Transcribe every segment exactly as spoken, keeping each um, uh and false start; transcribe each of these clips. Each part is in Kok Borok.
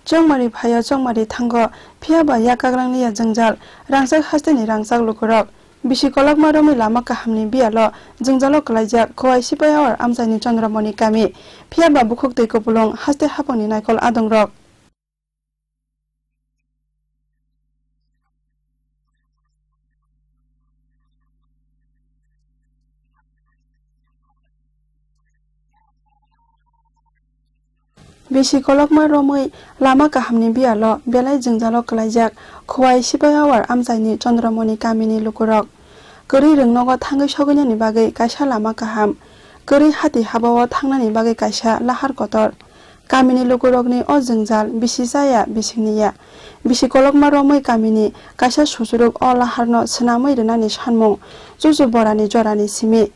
Chongmari phaio chongmari thango, phiya ba yak kaklangni ya jwngjal, rangchak hasteni rangchak lukurok. Bisi kolokma romwi lama kahamni biyalo jwngjalo kwlaijak Khowai Sipaihawar amchaini Chandramoni kami, phiya ba bukhuk twi kupulung haste hapangni naikol adongrok. Bisi kolokma romwi lama kahamni biyalo belai jwngjalo kwlaijak Khowai Sipaihawar amchaini Chandramoni kamini lukurok. Kwrwi rwngnogo thangwi sogwinani bagwi kaisa lama kaham, kwrwi hati habao thangnani bagwi kaisa lahar kotor. Kamini lukurokni o jwngjal bisi chaya bisingni ya. Bisi kolokma romwi kamini kaisa susuruk o laharno swnamwi rwnani sanmung chuchu borani jorani simi.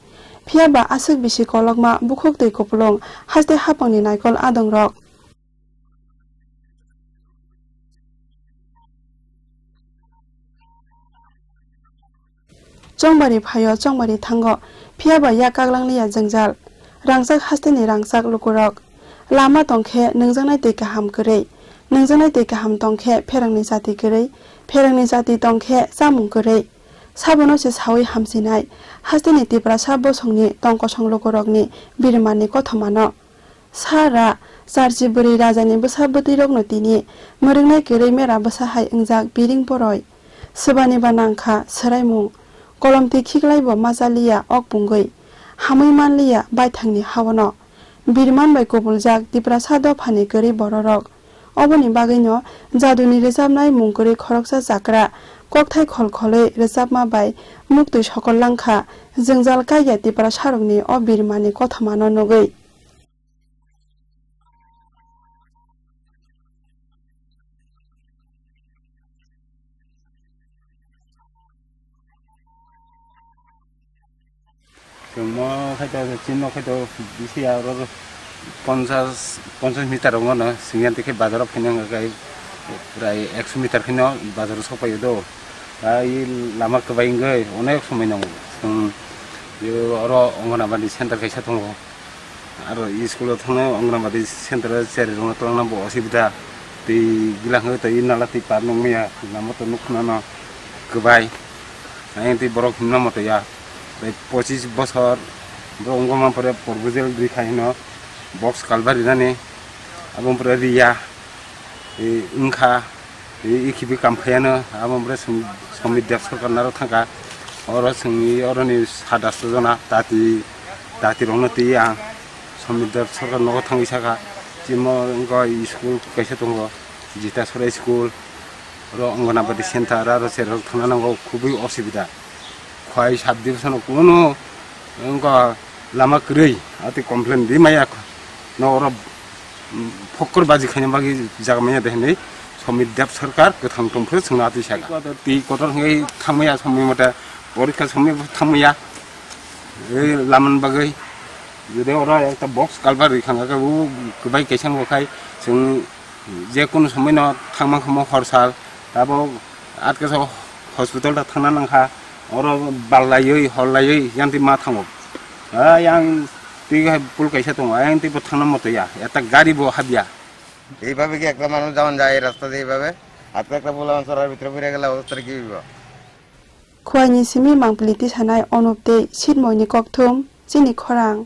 Phiya ba aswk bisi kolokma bukhuk twi kupulung haste hapangni naikol adongrok. Chongbari phaio chongbari thango, phiya ba yak kaklangni ya jwngjal. Rangchak hasteni rangchak lukurok. Lama tongkhe nungjaknai twi kaham kwrwi, nungjaknai twi kaham tongkhe pherangni jati kwrwi, pherangni jati tongkhe chamung kwrwi. Sabono se sawi hamsinai, hasteni Tiprasa bosongni tongkosong lukurokni birimani kothomano. Sara, charchi bwrwi rajani bwsa bwtwirokno tini mwrwngnai kwrwi mera bwsa hai wngjak biring boroi. Swbani ba nangkha swraimung. Kolomtwi khiklaibo machaliya ok pungwi. Hamwi manliya baithangni haono. Birman bai kubuljak Tiprasa dophani kwrwi bororok. Oboni bagwino jaduni rwchapnai mung kwrwi khoroksa chakra kokthai khol kholwi rwchapma bai muktwi sokol langkha. Jwngjal kaiya Tiprasarokni o birmani kothomano nugwi. Chwngno khaito, chini no khaito bisi aro ponchas, ponchas meter wngo no, singyan tikhe bazar o phina wngkha khe prai ekso meter phino bazar o sokpaio do. Ai lama kwbai wngwi onek somoi nango. Chwng oro Anganabadi center kaisa tongo. Aro school o thangna Anganabadi center o cherai rokno twlangna bo osubida. Twi gila hwnkhe twi nala twi par nukmaya lama to nukhnano kwbai. Ayang twi borok himna moto ya. Tei pochis bosor borok wngma pore proposal rikha hino box kalba rinani. Abo pore riya. Wngkha. I khibi kam phaiano abo ompore Somit Deb Sarkar naro thangkha. Oro chwngni oroni sat asto jona tati, tati rokno twi ang Somit Deb Sarkar nogo thangwi sakha. Chimo wngkha school kaisa tongo, Jitasora school, oro Anganabadi center, aro cherok thangna nango, khubui osubida. Khwai sub division o kunu wngkha lama kwrwi, ati complain di maya no oro. Phokkor baji khaina bagwi jaga manya de hinwi Somit Deb Sarkar kwthang tongphuru chwngno atwi saka. Twi kotor hwnwi thangmaya somoi mate porikha somoi thangmaya. Ei lamani bagwi jodi oro ekta box kalbar rikha hwnkhe u kwbai kaisa wngkha khai chwng je kunu somoi no thangma khamu hor sal tabok atkasa hospital ta thangna nangkha oro bal laiwi hor laiwi yanti ma thango. Ayang Twi hai pul kaisa tongo, ayang twi bo thangna moto ya, eta gari bo habya. এইভাবে কি একটা মানুষ যাওয়ান যায় এই রাস্তা দিয়ে এইভাবে? আজকে একটা পোলাপান চড়ার ভিতরে পড়ে গেলে অবস্থাটা কি হইব? Khwaini simi mangpili tisanai Onup tei Sitmoini kokthum, chini khorang.